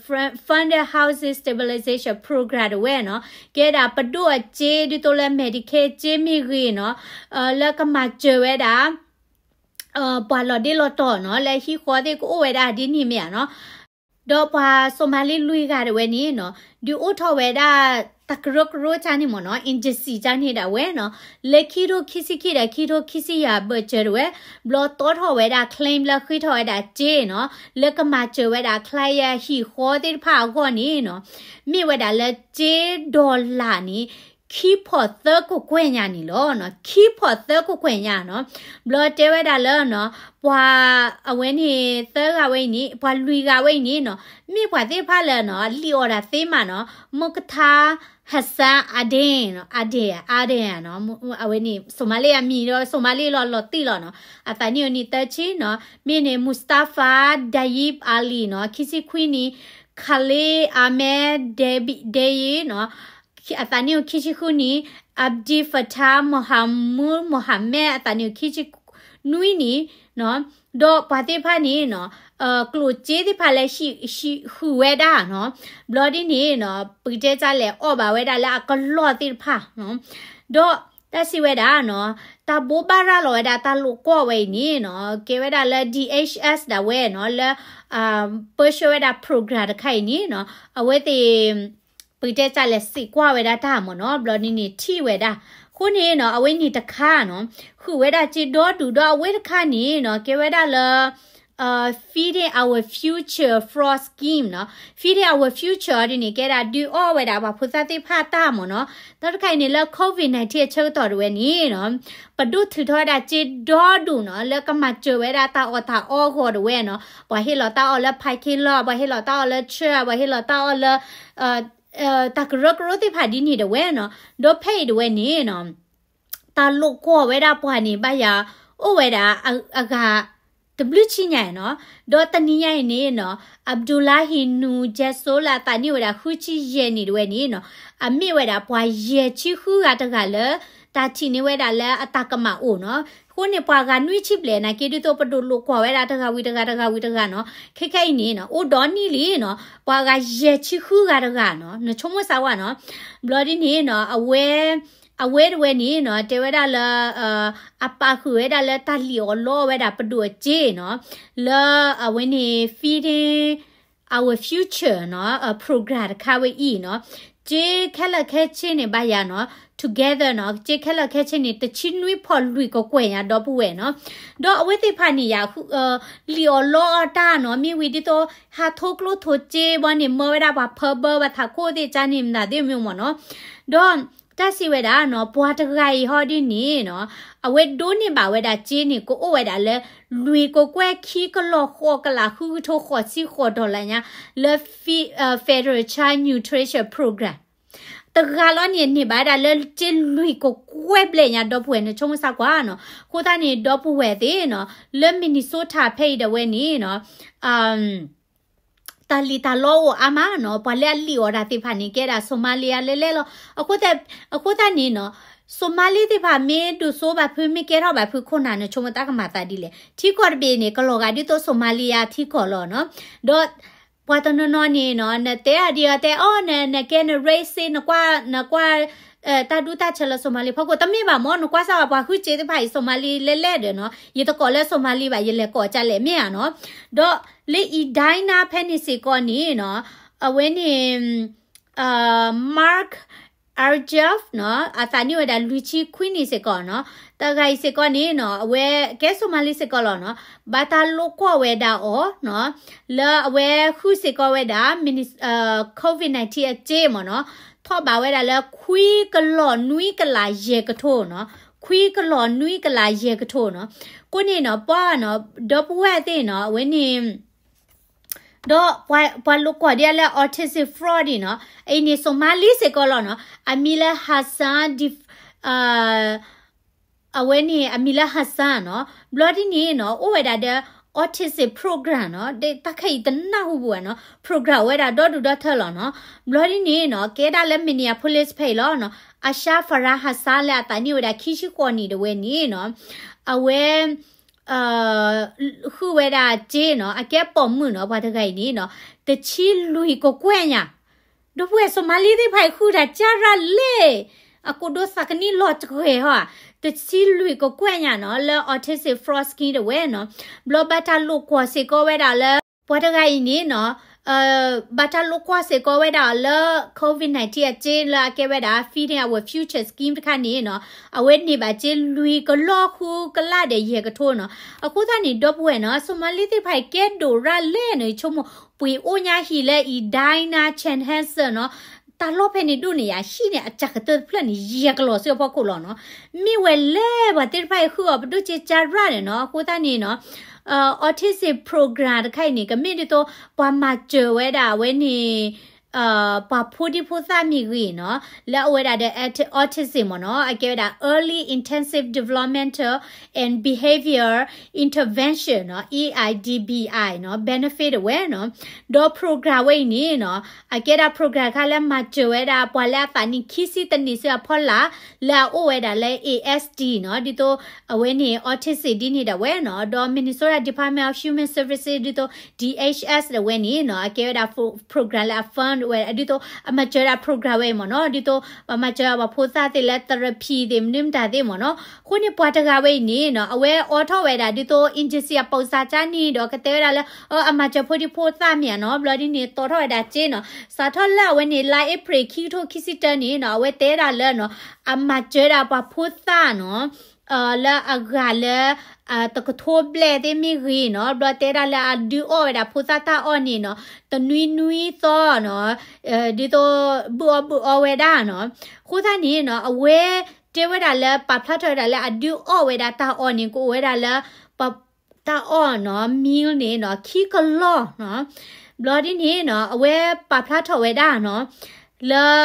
Fund Housing Stabilization Program တဝဲနီၤ ကဲဒၣ်ပဒိၣ်အစ့ ဒ်သိးလၢ Medicaid စ့မ့ၢ်ဂ့ၤနီၤ လၢကမၤစၢၤဝဲဒၣ် ပှၤလီၤဒ့လီၤတီၤနီၤ လၢဟံၣ်ဃီသ့ၣ်ကအိၣ်ဝဲဒၣ်ဒ်န့ၣ်မ့ၢ်ဧါနီၤ. ဒီးပှၤစိၤမၤလ့လွံၢ်ဂၤဒၣ်ဝဲန့ၣ်နီၤ ဒုးအိၣ်ထီၣ်ဝဲဒၣ် တၢ်ကရၢကရိကၢ်န့ၣ်မ့ၢ်နီၤ agency ကၢ်န့ၣ်ဒၣ်ဝဲနီၤ လၢခံထိခံဆံခံဒီး ခံထိခံဆံယဲၢ်ဘၢၣ်စၢၤဒၣ်ဝဲ, ဘျီတီထီၣ်ဝဲဒၣ် claim လၢဃ့ထီၣ်ဝဲဒၣ်စ့နီၤ လၢကမၤစၢၤဝဲဒၣ် client ဟံၣ်ဃီသ့ၣ်တဖၣ်အဂီၢ်န့ၣ်နီၤ မ့ၢ်ဝဲဒၣ်လၢစ့ dollar န့ၣ် ခံဖီၣ်သၢကကွဲၢ်ညါန့ၣ်လီၤ. ခံဖီၣ်သၢကကွဲၢ်ညါနီၤ ဘျီတဲဝဲဒၣ်လၢနီၤ ပှၤအဝဲန့ၣ်သၢဂၤဝဲအံၤန့ၣ် ပှၤလွံၢ်ဂၤဝဲအံၤန့ၣ်နီၤ မ့ၢ်ပှၤသ့ၣ်တဖၣ်လၢနီၤ လံၣ်အီၣ်ဒၣ်သ့မးနီၤ Mukhtar Hassan Ade နီၤ Ade Ade နီၤ အဝဲန့ၣ် စိၤမၤလ့အမံၤဒီး စိၤမၤလ့လီၤ လီၤတံၢ်လီၤနီၤ အသးနံၣ်အိၣ်နံၣ်သၢဆံနီၤ မ့ၢ်န့ၣ် Mustafa Dayib Ali နီၤ ခံဆံခွံနံၣ် Khalid Ahmed Dayib နီၤ အသးနံၣ်အိၣ်ခံဆံဃုနံၣ် Abdel Fattah Mohamud Mohamed အသးနံၣ်အိၣ်ခံဆံနွံနံၣ်နီၤ ဒီးပှၤသ့ၣ်တဖၣ်န့ၣ်နီၤ ကျိၣ်စ့သ့ၣ်တဖၣ်လၢဟံၣ်ဃုာ်ဝဲဒၣ်နီၤ ဘျီဒ်န့ၣ်နီၤ ပကတဲတၢ်လဲၣ် အီၣ်ဘၣ်ဝဲဒၣ်လၢအကလီၢ်သ့ၣ်တဖၣ်နီၤ ဒီးတၢ်စံးဝဲဒၣ်နီၤ တၢ်ဘိးဘၣ်ရၤလီၤဝဲဒၣ်တၢ်လိာ်ကွီၢ်ဝဲအံၤန့ၣ်နီၤ ကဲဝဲဒၣ်လၢ D H S ဒၣ်ဝဲနီၤ လၢ ပၢဆှၢဝဲဒၣ် program တခါအံၤန့ၣ်နီၤ အဝဲသ့ၣ် ပကတဲတၢ်လဲၣ် စံးကွၢ်ဝဲဒၣ်တၢ်မ့ၢ်နီၤ ဘျီဒ်န့ၣ်ထံၣ်ဝဲဒၣ် အဃိန့ၣ်နီၤ အဝဲန့ၣ်တခါနီၤ ဃုာ်ဝဲဒၣ်စ့ဒီဒူၣ်ဒီးအဝဲတခါန့ၣ်နီၤ ကဲဝဲဒၣ်လၢ Feeding Our Future Fraud Scheme နီၤ Feeding Our Future ဒ်န့ၣ် ကဲဒၣ်ဒုးအီၣ်ဝဲဒၣ်ပှၤဖိသၣ်သ့ၣ်တဖၣ်တၢ်မ့ၢ်နီၤ တၢ်တခါအံၤန့ၣ်လၢ COVID nineteen အဆၢကတီၢ်ဒၣ်ဝဲန့ၣ်နီၤ ပဒိၣ်ထုးထီၣ်ဝဲဒၣ်စ့ဒီဒူၣ်နီၤ လၢကမၤစၢၤဝဲဒၣ်တၢ်အီၣ်တၢ်အီအဂီၢ်ဒၣ်ဝဲနီၤ ပှၤဟ့ၣ်လီၤတၢ်အီၣ်လၢ parking lot ပှၤဟ့ၣ်လီၤတၢ်အီၣ်လၢ church ပှၤဟ့ၣ်လီၤတၢ်အီၣ်လၢ တၢ်ကရၢကရိသ့ၣ်တဖၣ်ဒ်န့ၣ်ဒၣ်ဝဲနီၤ ဒီးဖဲအံၤဒၣ်ဝဲန့ၣ်နီၤ တၢ်လိာ်ကွီၢ်ဝဲဒၣ်ပှၤန့ၣ် ဘၣ်ယၤ အိၣ်ဝဲဒၣ်အဂၤ တဘျုးဆံညါနီၤ ဒီးတနံၤညါအံၤန့ၣ်နီၤ Abdullahi Nur Jasso လၢအသးနံၣ်ဝဲဒၣ်ဃုဆံယဲၢ်နံၣ်ဒၣ်ဝဲန့ၣ်နီၤ အမ့ၢ်ဝဲဒၣ်ပှၤယဲၢ်ဆံဃုဂၤတဂၤလၢ တၢ်ထံၣ်န့ၢ်ဝဲဒၣ်လၢအတၢ်ကမၣ်အိၣ်နီၤ အဃိန့ၣ် ပှၤဂၤနွံဆံဘျဲၣ် နာ်က့ဒ်သိးပဒိၣ်လိာ်ကွီၢ်ဝဲဒၣ်တဂၤဝံၤတဂၤ တဂၤဝံၤတဂၤနီၤ ခဲခဲအံၤန့ၣ်နီၤ အိၣ်ဒီးနံၣ်လံနီၤ ပှၤဂၤယဲၢ်ဆံဃုဂၤတဂၤနီၤ နဆိကမိၣ်စၢ်ဝဲနီၤ ဘျီဒ်န့ၣ်နီၤ အဝဲ အဝဲတဝဲန့ၣ်နီၤ တဲဝဲဒၣ်လၢ အပာ်ဃုာ်ဝဲဒၣ်လၢတၢ်လံၣ်အီၣ်လီအီၣ်ဝဲဒၣ်ပဒိၣ်အစ့နီၤ လၢအဝဲန့ၣ် Feeding Our Future နီၤ program တခါဝဲအံၤနီၤ စ့ခဲလၢာ်ခဲဆ့န့ၣ် ဘၣ်ယၤနီၤ together နီၤ စ့ခဲလၢာ်ခဲဆ့န့ၣ် တဆံနွံဖီၣ်လွံၢ်ကကွဲၢ်ညါဒီပုၢ်ဝဲၢ်နီၤ ဒီးအဝဲသ့ၣ်တဖၣ်န့ၣ်ယၤ လံၣ်အီၣ်လီအီၣ်တၢ်နီၤ မ့ၢ်ဝံၤဒ်သိး ဟးထိကျိထိစ့ဘီန့ၣ် မၢဝဲဒၣ်ပှၤဖၢဘၢပှၤထးခိၣ်သ့ၣ်ကၢ်န့ၣ် မနုၤသ့ၣ်မ့ၢ်မ့ၢ်နီၤ ဒီး တၢ်စံးဝဲဒၣ်နီၤ ပှၤတဂၤအံၤဟီဒ်န့ၣ်နီၤ အဝဲဒိးန့ၢ်ဘၣ်ဝဲဒၣ်စ့န့ၣ် ကအိၣ်ဝဲဒၣ်လၢ လွံၢ်ကကွဲၢ်ခံကလီၢ်ဃိးကလး ဃုကထိဃိးဆံဃိးဒီလၣ်ညါ လၢ Federal Child Nutrition Program တဂၤလီၤန့ၣ် န့ၢ်ဘၣ်ဝဲဒၣ်လၢစ့လွံၢ်ကကွဲၢ်ဘျဲၣ်ညါ ဒီပုၢ်ဝဲၢ် နဆိကမိၣ်စၢ်ကွၢ်နီၤ အဃိသတးန့ၣ် ဒီပုၢ်ဝဲၢ်သ့ၣ်နီၤ လၢ Minnesota ဖဲအံၤဒၣ်ဝဲန့ၣ်နီၤ တၢ်လံၣ်တၢ်လီအိၣ်အါမးနီၤ ပှၤလၢအလံၣ်အီၣ်တၢ်သ့ၣ်တဖၣ်န့ၣ် ကဲဒၣ် Somalia လဲၤလဲၤလီၤ အဃိသတးန့ၣ်နီၤ Somali သ့ၣ်တဖၣ်မ့ၢ်ဒိၣ်စိဘၣ်ဖုး မ့ၢ်ကဲထီၣ်ဘၣ်ဖုးခိၣ်နၢ် နဆိကမိၣ်တၢ်ကမၤသးဒ်လဲၣ် ထံကီၢ်တဘ့ၣ်န့ၣ် ကလီၤဂာ်ဒ်သိး Somalia ထံကီၢ်လီၤနီၤ ဒီး ပှၤတနီၤနီၤန့ၣ်နီၤ နတဲအဒံးအီၤတဲအီၤ န နကဲန race နကွၢ် နကွၢ် တၢ်ဒူတၢ်ဆၢလၢ Somali ဖီခိၣ် တမ့ၢ်ဘၣ်မ့ၢ် နကွၢ်စၢ်ဘၣ်ပှၤဃုစ့သ့ၣ်တဖၣ်အံၤ Somali လဲၤလဲၤဒီးနီၤ ယတကိးလၢ Somali ဘၣ် ယလဲၤကိးကၢ်လဲၣ်မ့ၢ်ဧါနီၤ ဒီးလၢ Edina ဖဲန့ၣ်စ့ၢ်ကီးန့ၣ်နီၤ အဝဲန့ၣ် Mark Arjaf နီၤ အသးနံၣ်ဝဲဒၣ်လွံၢ်ဆံခွံနံၣ်စ့ၢ်ကီးနီၤ တဂၤအံၤစ့ၢ်ကီးန့ၣ်နီၤ အဝဲကဲ Somali စ့ၢ်ကီးလီၤနီၤ ဘၣ်တၢ်လိာ်ကွီၢ်ဝဲဒၣ်အီၤနီၤ လၢအဝဲဃုစ့ၢ်ကီးဝဲဒၣ် Minis- COVID nineteen အစ့မ့ၢ်နီၤ ထီၣ်ဘးဝဲဒၣ်လၢ ခွံကလီၢ်နွံကလးယဲၢ်ကထိနီၤ ခွံကလီၢ်နွံကလးယဲၢ်ကထိနီၤ ကိးန့ၣ်နီၤ ပှၤနီၤ ဒီပုၢ်ဝဲၢ်သ့ၣ်နီၤ အဝဲန့ၣ် ဒီးပှၤလိာ်ကွီၢ်ဒ်အလၢ autism fraud နီၤ အအံၤန့ၣ် Somali စ့ၢ်ကီးလီၤနီၤ အမံၤလၢ Hassan Dif- အဝဲန့ၣ် အမံၤလၢ Hassan နီၤ ဘျီဒ်န့ၣ်နီၤ အိၣ်ဝဲဒၣ်ဒီး autism program နီၤ တၢ်ခဲအံၤတနၢ်ဟူဘူးဘၣ်နီၤ program အိၣ်ဝဲဒၣ်ဒီဒူၣ်ဒီထၢလီၤနီၤ ဘျီဒ်န့ၣ်နီၤ ကဲဒၣ်လၢ Minneapolis ဖဲအံၤလီၤနီၤ Asha Farah Hassan လၢအသးနံၣ်ဝဲဒၣ်ခံဆံဃိးနံၣ်ဒၣ်ဝဲန့ၣ်နီၤ အဝဲ ဃုဝဲဒၣ်စ့နီၤ အကဲပိာ်မုၣ်နီၤ ပှၤတဂၤအံၤန့ၣ်နီၤ တဆံလွံၢ်ကကွဲၢ်ညါ ဒီပုၢ်ဝဲၢ် Somali သ့ၣ်တဖၣ်အံၤဃုတၢ်ကၢ်ရၣ်လဲၣ် အကိးဒိသးကနံၣ်လီၤတဂဲၤဟီ တဆံလွံၢ်ကကွဲၢ်ညါနီၤ လၢ autism fraud scheme ဒၣ်ဝဲနီၤ ဘျီဘၣ်တၢ်လိာ်ကွီၢ်စ့ၢ်ကီးဝဲဒၣ်လၢ ပှၤတဂၤအံၤန့ၣ်နီၤ ဘၣ်တၢ်လိာ်ကွၢ်စ့ၢ်ကီးဝဲဒၣ်အီၤလၢ COVID nineteen အစ့လၢအကဲဝဲဒၣ် feeding our future scheme တခါန့ၣ်နီၤ, အဝဲန့ၢ်ဘၣ်စ့လွံၢ်ကလီၢ်ဃုကလးဒီးယဲၢ်ကထိနီၤ. အဃိသတးန့ၣ် ဒီပုၢ်ဝဲၢ်နီၤ, ဆိမါလ့သ့ၣ်တဖၣ်အံၤကဲဒိၣ်ရၣ်လဲၣ်နီၤ, ယဆိကမိၣ် ပှ့ၤအိၣ်ညါဟံၣ်လၢအံၤ Diana Chan Hansen နီၤ, တၢ်လီၢ်ဖဲန့ၣ်ဒိၣ်န့ၣ်ယၤ ဟံၣ်န့ၣ်အစှၤကတၢၢ်တဖျၢၣ်န့ၣ် ယဲၢ်ကလီၤဆူအဖီခိၣ်လီၤနီၤ. မ့ၢ်ဝဲလဲၣ် ပှၤသ့ၣ်တဖၣ်အံၤဃုအီၤပဒိၣ်စ့ကၢ်ရၣ်န့ၣ်နီၤ. အဃိသတးန့ၣ်နီၤ autism program တခါအံၤန့ၣ် ကမ့ၢ်ဒ်သိး ပှၤမၤစၢၤဝဲဒၣ်အဝဲန့ၣ် ပှၤဖိဒံဖိသၣ်မ့ၢ်ဂ့ၤနီၤ, လၢအဝဲဒၣ်ဒီး autism မ့ၢ်နီၤ, အကဲဝဲဒၣ် early intensive developmental and behavior intervention နီၤ, A I D B I နီၤ, benefit အဝဲနီၤ. ဒီး program ဝဲအံၤန့ၣ်နီၤ, အကဲဒၣ် program တခါလၢမၤစၢၤဝဲဒၣ် ပှၤလၢအသးနံၣ်ခံဆံတနံၣ်ဆူအဖီလာ် လၢအအိၣ်ဝဲဒၣ်လၢ A S D နီၤ, ဒ်သိး အဝဲန့ၣ် autism ဒ်န့ၣ်ဒၣ်ဝဲနီၤ, ဒီး Minnesota Department of Human Services ဒ်သိး D H S ဒၣ်ဝဲန့ၣ်နီၤ, အကဲဝဲဒၣ် program လၢအ fund ဝဲ ဒ်သိး အမၤစၢၤဒၣ် program ဝဲအံၤမ့ၢ်နီၤ, ဒ်သိး ပှၤမၤစၢၤပှၤဖိသၣ်သ့ၣ်လၢ therapy သ့ၣ် မနုၤမတၤသ့ၣ်မ့ၢ်နီၤ. အဃိန့ၣ်ပှၤတဂၤဝဲအံၤန့ၣ်နီၤ, အဝဲအိးထီၣ်ဝဲဒၣ်ဒ်သိး agency အပိာ်စၢ်ကၢ်န့ၣ်ဒီး ကတဲဝဲဒၣ်လၢ အမၤစၢၤဖိဒံဖိသၣ်မ့ၢ်ဧါနီၤ, ဘျီဒ်န့ၣ် တီထီၣ်ဝဲဒၣ်စ့နီၤ, စးထီၣ်လၢအဝဲန့ၣ် လါအ့ဖြ့ၣ် ခံကထိခံဆံတၢန့ၣ်နီၤ, အဝဲတဲဒၣ်လၢနီၤ, အမၤစၢၤဒၣ်ပှၤဖိသၣ်နီၤ လၢအဂၤလၢ တကထိဘျဲၣ်သ့ၣ်မ့ၢ်ဂ့ၤနီၤ, ဘျီတဲဒၣ်လၢအဒုးအီၣ်ဝဲဒၣ်ဖိသၣ်တၢ်အီၣ်န့ၣ်နီၤ, တနွံနွံသီနီၤ, ဒ်သိး ဘုၣ်အီၣ်ဘုၣ်အီဝဲဒၣ်နီၤ. အဃိသတးန့ၣ်နီၤ, အဝဲတဲဝဲဒၣ်လၢ ပာ်ဖျါထီၣ်ဝဲဒၣ်လၢအဒုးအီၣ်ဝဲဒၣ်တၢ်အီၣ်န့ၣ် ကအိၣ်ဝဲဒၣ်လၢ ပ တၢ်အီၣ်နီၤ meal န့ၣ်နီၤ ခံကလီၢ်နီၤ. ဘျီဒ်န့ၣ်နီၤ အဝဲပာ်ဖျါထီၣ်ဝဲဒၣ်နီၤ လၢ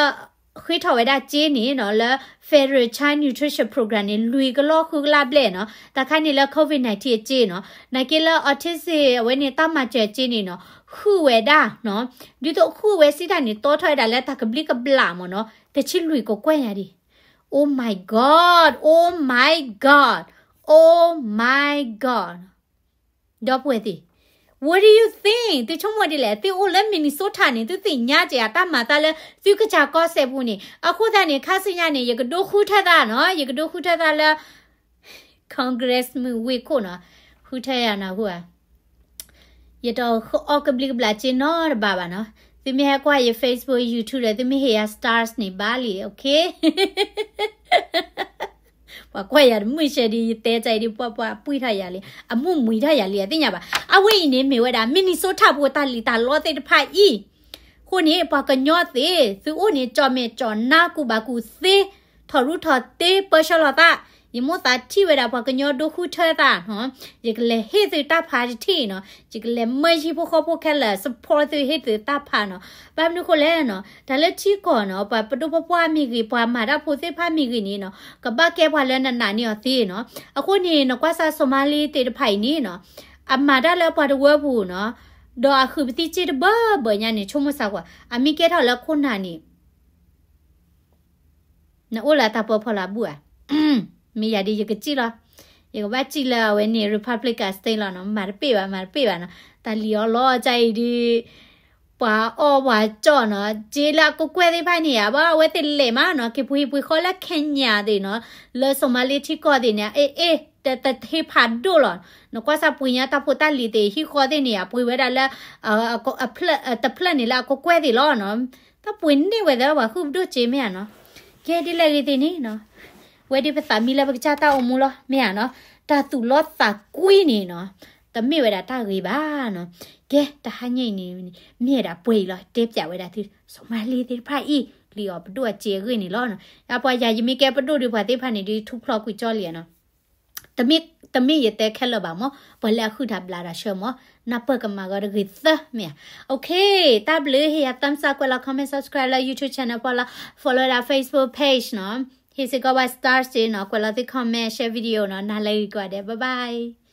ဃ့ထီၣ်ဝဲဒၣ်စ့န့ၣ်နီၤ လၢ Federal Child Nutrition Program န့ၣ် လွံၢ်ကလီၢ်ဃုကလးဘျဲၣ်နီၤ. တၢ်ခါန့ၣ်လၢ COVID nineteen အစ့နီၤ. နာ်က့လၢ autism အဝဲန့ၣ် တၢ်မၤစၢၤစ့န့ၣ်နီၤ ဃုာ်ဝဲဒၣ်နီၤ. ဒ်သိးဃုာ်ဝဲစံးတၢ်န့ၣ် တီထီၣ်ဝဲဒၣ်လၢတၢ်ကဘျံးကဘျၣ်မ့ၢ်နီၤ တဆံလွံၢ်ကကွဲၢ်ညါဒံး. Oh my God, oh my God, oh my God. ဒီပုၢ်ဝဲၢ်သ့ၣ်, what do you think? သုဆိကမိၣ်ဒ်လဲၣ်. သုအိၣ်လၢ Minnesota န့ၣ် သုသ့ၣ်ညါက့ၤအတၢ်မၤသးလၢ သုကစၢ်ကီၢ်စဲၣ်ပူၤန့ၣ်. အဃိသတးန့ၣ် ခါဆူညါန့ၣ် ယကဒိဃုထၢသးနီၤ, ယကဒိဃုထၢသးလၢ Congressman ဝ့ၢ်ခိၣ်နီၤ, ဃုထၢယၤနၢ်ဟူဧါ. ယတအီၣ်ကဘျံးကဘျၣ်စ့နီတဘ့ၣ်ဘၣ်နီၤ. သုမ့ၢ်ဟဲကွၢ်ယ Facebook YouTube ဒီး သုမ့ၢ်ဟ့ၣ်ယၤ stars န့ၣ် ဘၣ်လံ, okay. ပှၤကွၢ်ယၤတမုာ်ဆဲးဒီး ယတဲကဒီး ပှၤပှၤပှံၢ်ထီၣ်ယၤလံ, အမုၢ်မှံထီၣ်ယၤလံ အသ့ၣ်ညါဘၣ်. အဝဲအံၤန့ၣ်မ့ၢ်ဝဲဒၣ် Minnesota ပူၤတၢ်လံၣ်တၢ်လီသ့ၣ်တဖၣ်အံၤ. အဃိန့ၣ် ပှၤကညီသ့ၣ် သုအိၣ်န့ၣ် ကၠီၣ်မဲာ်ကၠီၣ်နါ ကူၣ်ဘၣ်ကူၣ်သ့, ထီၣ်ရူထီၣ်တ့ ပၢဆှၢလီၤသး. ယမိၣ်သးထံၣ်ဝဲဒၣ်ပှၤကညီဒိဃုထၢသးနီၤ, ယကလဲၤဟ့ၣ်သုတၢ်ဖးတထံၣ်နီၤ, ယကလဲၤမၢယဟံၣ်ဖိဃီဖိခဲလၢာ် support သု ဟ့ၣ်သုတၢ်ဖးနီၤ. ဘၣ်မနုၤဃိလဲၣ်နီၤ, တၢ်လၢထံကီၢ်နီၤ ပှၤပဒိၣ်ပပှၢ်မ့ၢ်ဂ့ၤ ပှၤမၤတၢ်ဖိသ့ၣ်တဖၣ်မ့ၢ်ဂ့ၤန့ၣ်နီၤ, ကဘၣ်ကဲပှၤလၢနနာ်န့ၢ်အီၤသ့နီၤ. အဃိန့ၣ် နကွၢ်စၢ် Somali သ့ၣ်တဖၣ်အံၤန့ၣ်နီၤ, အမၤတၢ်လၢပှၤတဝၢပူၤနီၤ, ဒီးအဃုပသံစ့တဘၢဘၢညါန့ၣ် ဆိကမိၣ်စၢ်ကွၢ် အမ့ၢ်ကဲထီၣ်လၢခိၣ်နၢ်န့ၣ် နအိၣ်လၢတၢ်ပၢဖီလာ်ဘူၣ်ဧါ. မ့ၢ်ယၤဒ်ယကစံၣ်လီၤ, ယကဘၣ်စံၣ်လၢအဝဲန့ၣ် Republican State လီၤနီၤ, မၤတပ့ၢ်ဘၣ် မၤတပ့ၢ်ဘၣ်နီၤ. တၢ်လံၣ်အီၤလီၤကါအံၤဒ် ပှၤအီၣ်ပှၤကၠီၣ်နီၤ, စ့လၢအကကွဲၢ်သ့ၣ်တဖၣ်န့ၣ်ဧါ, ဘၣ်အဝဲသ့ၣ်လဲၤမးနီၤ, က့ၤပှ့ၤဟံၣ်ပှ့ၤဃီလၢ Kenya သ့ၣ်နီၤ, လၢ Somali ထံကီၢ်သ့ၣ်န့ၣ် အ့ၣ်အ့ၣ် တ တဟ့ၣ်ဖးဒိၣ်လီၤ. နကွၢ်စၢ်ပှ့ၤညါတၢ်ဖိတၢ်လံၤသ့ၣ် ဟံၣ်ဃီသ့ၣ်န့ၣ်ဧါ, ပှ့ၤဝဲဒၣ်လၢ တဖျၢၣ်န့ၣ်လၢအကကွဲၢ်သ့ၣ်လီၤနီၤ. တၢ်ပှ့ၤန့ၢ်ဝဲသ့ၣ်ပှၤဃုပဒိၣ်စ့မ့ၢ်ဧါနီၤ. ကဲဒ်လဲၣ်ဂ့ၤသ့ၣ်န့ၣ်နီၤ, ဝဲဒ်ပသးမံလၢပကစၢ်တၢ်အိၣ်မူလီၤ မ့ၢ်ဧါနီၤ. တၢ်သူၣ်လီသးကွံန့ၣ်နီၤ, တမ့ၢ်ဝဲဒၣ်တၢ်ဂ့ၤဘၣ်နီၤ. ကဲ တဟါညါအံၤန့ၣ် မ့ၢ်ဝဲဒၣ်ပှဲၤအံၤလီၤ, တဲပၠးဝဲဒၣ်သု စီၤမၤလ့သ့ၣ်တဖၣ်အံၤ လံၣ်အီၤပဒိၣ်အစ့အဂ့ၢ်န့ၣ်လီၤနီၤ. ယပှၤယၤ ယမ့ၢ်ကဲပဒိၣ်ဒီးပှၤသ့ၣ်တဖၣ်န့ၣ်ဒီး ထူဖျီကွံာ်ကၠီလံနီၤ. တမ့ၢ် တမ့ၢ်ယတဲခဲလၢာ်ဘၣ်မး, ပှၤလၢအဃုတၢ်ဘျးတၢ်ဆှၢမး, နၢ်ပၢၢ်ကမၤဂီၤတဂ့ၤသၢမ့ၢ်ဧါ. Okay, တၢ်ဘျုး ဟ့ၣ်ယၤ thumbs up ကွဲးလီၤ comment subscribe လၢ YouTube channel ဖီလာ်, follow ဒၣ် Facebook page နီၤ. ဟ့ၣ်စ့ၢ်ကီးဝဲ stars နီၤ, ကွဲးလီၤသု comment, share video နီၤ, နၤလၢဂ့ၤကိးဂၤဒဲး, bye bye.